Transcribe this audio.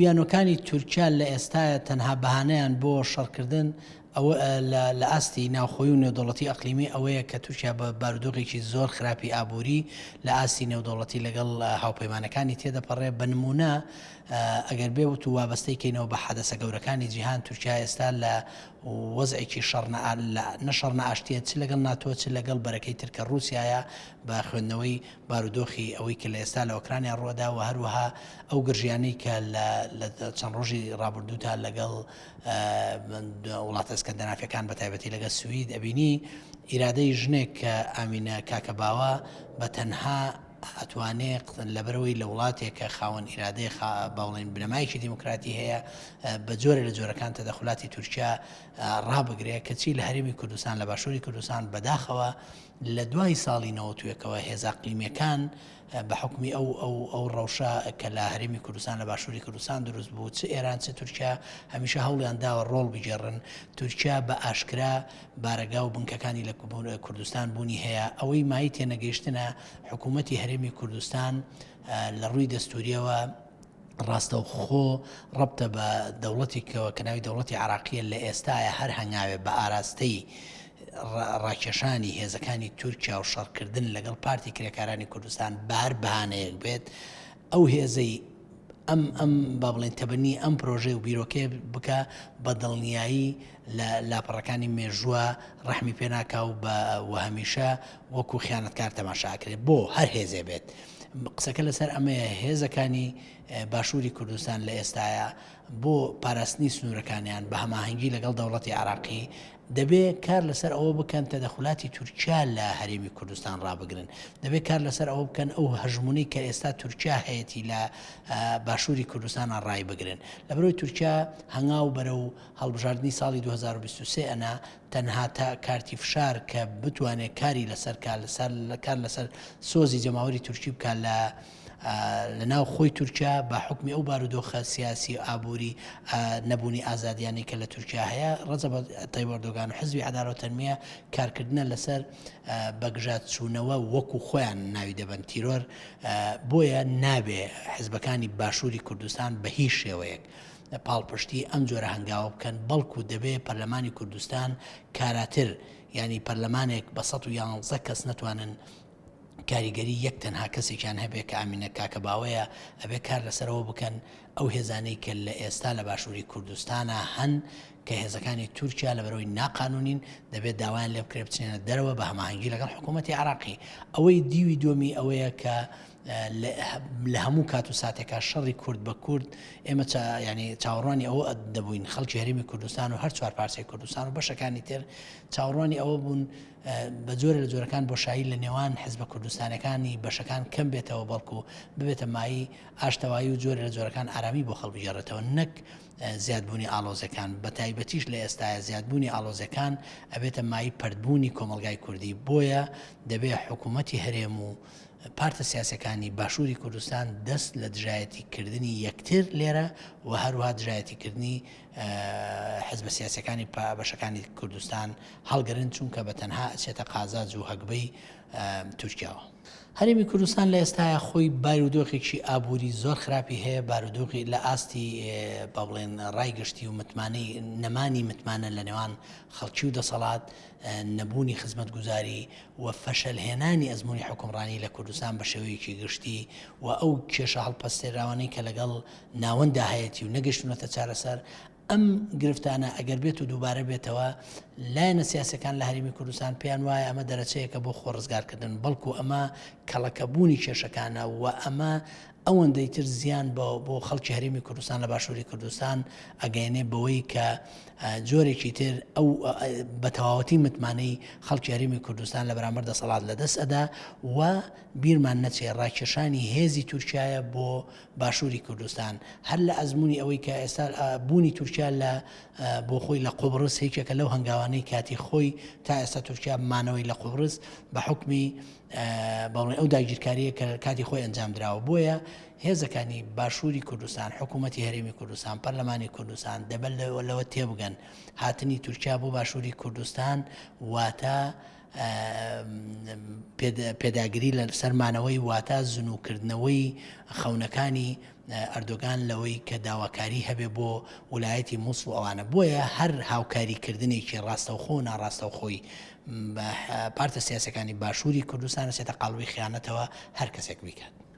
بیانۆکانی تورکیا لە ئێستایا تەنها بەهانەیان بۆ شەڕکردن ئەوە لە ئاستی ناوخۆی و نێودەوڵەتی ئەقلیمی ئەوەیە کە تورکیا بە بارودۆخێکی زۆر خراپی ئابووری لە ئاستی نێودەوڵەتی لەگەڵ هاوپەیمانەکانی تێدەپەڕێ بە نمونە ئەگەر بێ وت و وابەستەی کەینەوە بە حەدەسە گەورەکانی جیهان تورکیا ئێستا لە وەزعێکی شەڕ نە شەڕ نە ئاشتیە چ لەگەڵ ناتۆ چ لەگەڵ بەرەکەی تر کە ڕووسیایە بە خوێندنەوەی بارودۆخی ئەوەی کە لە ئێستا لە ئۆکرانیا ڕووەدا و هەروەها ئەو گرژیانەی کە لە چەند ڕۆژی ڕابردووتا لەگەڵ وڵاتە ئەسکەندەنافیەکان بە تایبەتی لەگەڵ سوید ئەبینی ئیرادەی ژنێک کە ئامینە کاکە باوە بە تەنها ئەتوانێ لەبەرەوەی لە وڵاتێک کە خاوەن ئیرادەی باڵێن بنەمایەکی دیموکراتی هەیە بە جۆرە لە جۆرەکان تەدەخولاتی تورکیا ڕابگرێ کەچی لە هەرێمی کوردستان لە باشووری کوردستان بەداخەوە لە دوای ساڵی نەوەتویەکەوە هێزە ئەقلیمیەکان بە حوکمی ئەو ئەو ئەو ڕەوشە کە لە هەرێمی کوردستان لە باشووری کوردستان دروست بوو چ ئێران چ تورکیا هەمیشە هەوڵیان داوە ڕۆڵ بگێڕن تورکیا بە ئاشکرا بارەگا و بنکەکانی لە کوردستان بوونی هەیە ئەوەی مای تێنەگەیشتنە حکوومەتی هەرێمی کوردستان لە ڕووی دەستوریەوە ڕاستەوخۆ ڕەبتە بە دەوڵەتێکەوە کە ناوی دەوڵەتی عراقیە لە ئێستاە هەر هەنگاوێ بە ئاراستەی ڕاکێشانی هێزەکانی تورکیا و شەڕکردن لەگەڵ پارتی کرێکارانی کوردستان بار بەهانەیەک بێت ئەو هێزەی ئەم ئەم با بڵێن تەبنی ئەم پرۆژەی و بیرۆکەیە بکە بە دڵنیایی لە لاپەڕەکانی مێژووە ڕەحمی پێناکا و بە و هەمیشە وەکو خیانەتکار تەماشاکرێت بۆ هەر هێزێ بێت. قسەکە لەسەر ئەمەیە هێزەکانی باشووری کوردستان لە ئێستایا بۆ پاراستنی سنوورەکانیان بە هەماهەنگی لەگەڵ دەوڵەتی عراقی دەبێ کار لەسەر ئەوە بکەن تەدەخولاتی تورکیا لە هەرێمی کوردستان ڕابگرن دەبێ کار لەسەر ئەوە بکەن ئەو هەژمونەی کە ئێستا تورکیا هەیەی لە باشووری کوردستانە ڕای بگرن لەبەرەوەی تورکیا هەنگاو بەرەو هەڵبژاردنی ساڵی 2023 ئەنا تەنها تا کارتی فشار کە بتوانێت کاری لەسەر کا لەسەر کار لەسەر سۆزی جەماوەری تورکی بکات لە لە ناو خۆی تورکیا بە حکمی ئەو بارودۆخە سیاسی و ئابووری نەبوونی ئازادیانی کە لە تورکیا هەیە ڕەجەب تەیب ئەردۆگان و حزبی عەدالە و تەنمیە کارکردنە لەسەر بەگژات چوونەوە وەکو خۆیان ناوی دەبەن تیرۆر بۆیە نابێ حزبەکانی باشووری کوردستان بە هیچ شێوەیەک پاڵپشتی ئەم جۆرە هەنگاوە بکەن، بەڵکو دەبێ پەرلەمانی کوردستان کاراتر، یانی پەرلەمانێک بە 111 کەس نەتوانن کاریگەری یەک تەنها کەسێکیان هەبێ کە ئامینە کاکەباوەیە، ئەبێ کار لەسەرەوە بکەن ئەو هێزانەی کە لە ئێستا لە باشووری کوردستانا هەن کە هێزەکانی تورکیا لەبەرئەوەی ناقانونین دەبێت داوایان لێ بکرێت بچنە دەرەوە بە هەماهەنگی لەگەڵ حکوومەتی عراقی. ئەوەی دیوی دووەمی ئەوەیە کە لە هەموو کات و ساتێکا شەڕی کورد بە کورد ئێمە ینی چاوەڕوانی ئەوە دەبووین خەڵکی هەرێمی کوردستان و هەر چوار پارچەی کوردستان و بەشەکانی تر چاوەڕوانی ئەوە بوون بە جۆرە لە جۆرەکان بۆشایی لە نێوان حزبە کوردستانەکانی بەشەکان کەم بێتەوە بەڵکو ببێتە مایی ئاشتەوایی و جۆرە لە جۆرەکان ئارامی بۆ خەڵک بگێڕێتەوە نەک زیادبوونی ئاڵۆزەکان بە تایبەتیش لە ئێستاە زیادبوونی ئاڵۆزەکان ئەبێتە مایی پەرتبوونی کۆمەلگای کوردی بۆیە دەبێ حکوومەتی هەرێم و پارتە سیاسیەکانی باشووری کوردستان دەست لە دژایەتی کردنی یەکتر لێرە و هەروەها دژایەتی کردنی حزبە سیاسەکانی بەشەکانی کوردستان هەڵگرن چونکە بە تەنها ئەچێتە قازاج و هەگبەی تورکیاوە. هەرێمی کوردستان لە ئێستایا خۆی بارودۆخێکی ئابووری زۆر خراپی هەیە بارودۆخی لە ئاستی با بڵێن ڕای گشتی و متمانەی نەمانی متمانە لە نێوان خەڵکی و دەسەڵات نەبوونی خزمەتگوزاری و فەشەلهێنانی ئەزموونی حوکمڕانی لە کوردستان بە شێوەیەکی گشتی و ئەو کێشە هەڵپەستێراوانەی کە لەگەڵ ناوەنددا هەیەتی و نەگەشتونەتە چارەسەر، ئەم گرفتانە ئەگەر بێت و دووبارە بێتەوە، لایەنە سیاسیەکان لە هەرێمی کوردستان پێیان وایە ئەمە دەرەچەیەکە بۆ خۆڕزگارکردن، بەڵکو ئەمە کەڵەکەبوونی کێشەکانە و ئەمە ئەوەندەی تر زیان بە بۆ خەڵکی هەرێمی کوردستان لە باشووری کوردستان ئەگەیەنێ بەوەی کە جۆرێکی تر ئەو بە تەواوەتی متمانەی خەڵکی هەرێمی کوردستان لە بەرامبەر دەسەڵات لەدەست ئەدا و بیرمان نەچێ ڕاکێشانی هێزی تورکایە بۆ باشووری کوردستان هەر لە ئەزمموی ئەوەی کە ئێستا بوونی تورکیا لە بۆ خۆی لە قوبرس یەکێکە لەو هەنگاوانەی کاتی خۆی تا ئێستا تورکیا مانەوەی لە قوبرس بە حکمی بەڵێ ئەو داگیرکاریە کە کاتی خۆی ئەنجام دراوە بۆیە هێزەکانی باشووری کوردستان حکوومەتی هەرێمی کوردستان پەرلەمانی کوردستان دەبەر لەوە تێبگەن هاتنی تورکیا بۆ باشووری کوردستان واتە پێداگری لە سەرمانەوەی واتە زنوکردنەوەی خەونەکانی. ئەردۆگان لەوەی کە داواکاری هەبێ بۆ ولایەتی موسڵ و ئەوانە بۆیە هەر هاوکاری کردنێکی ڕاستەوخۆ و ناڕاستەوخۆی پارتە سیاسەکانی باشووری کوردستان ئەچێتە قاڵبی خیانەتەوە هەر کەسێک بیکات.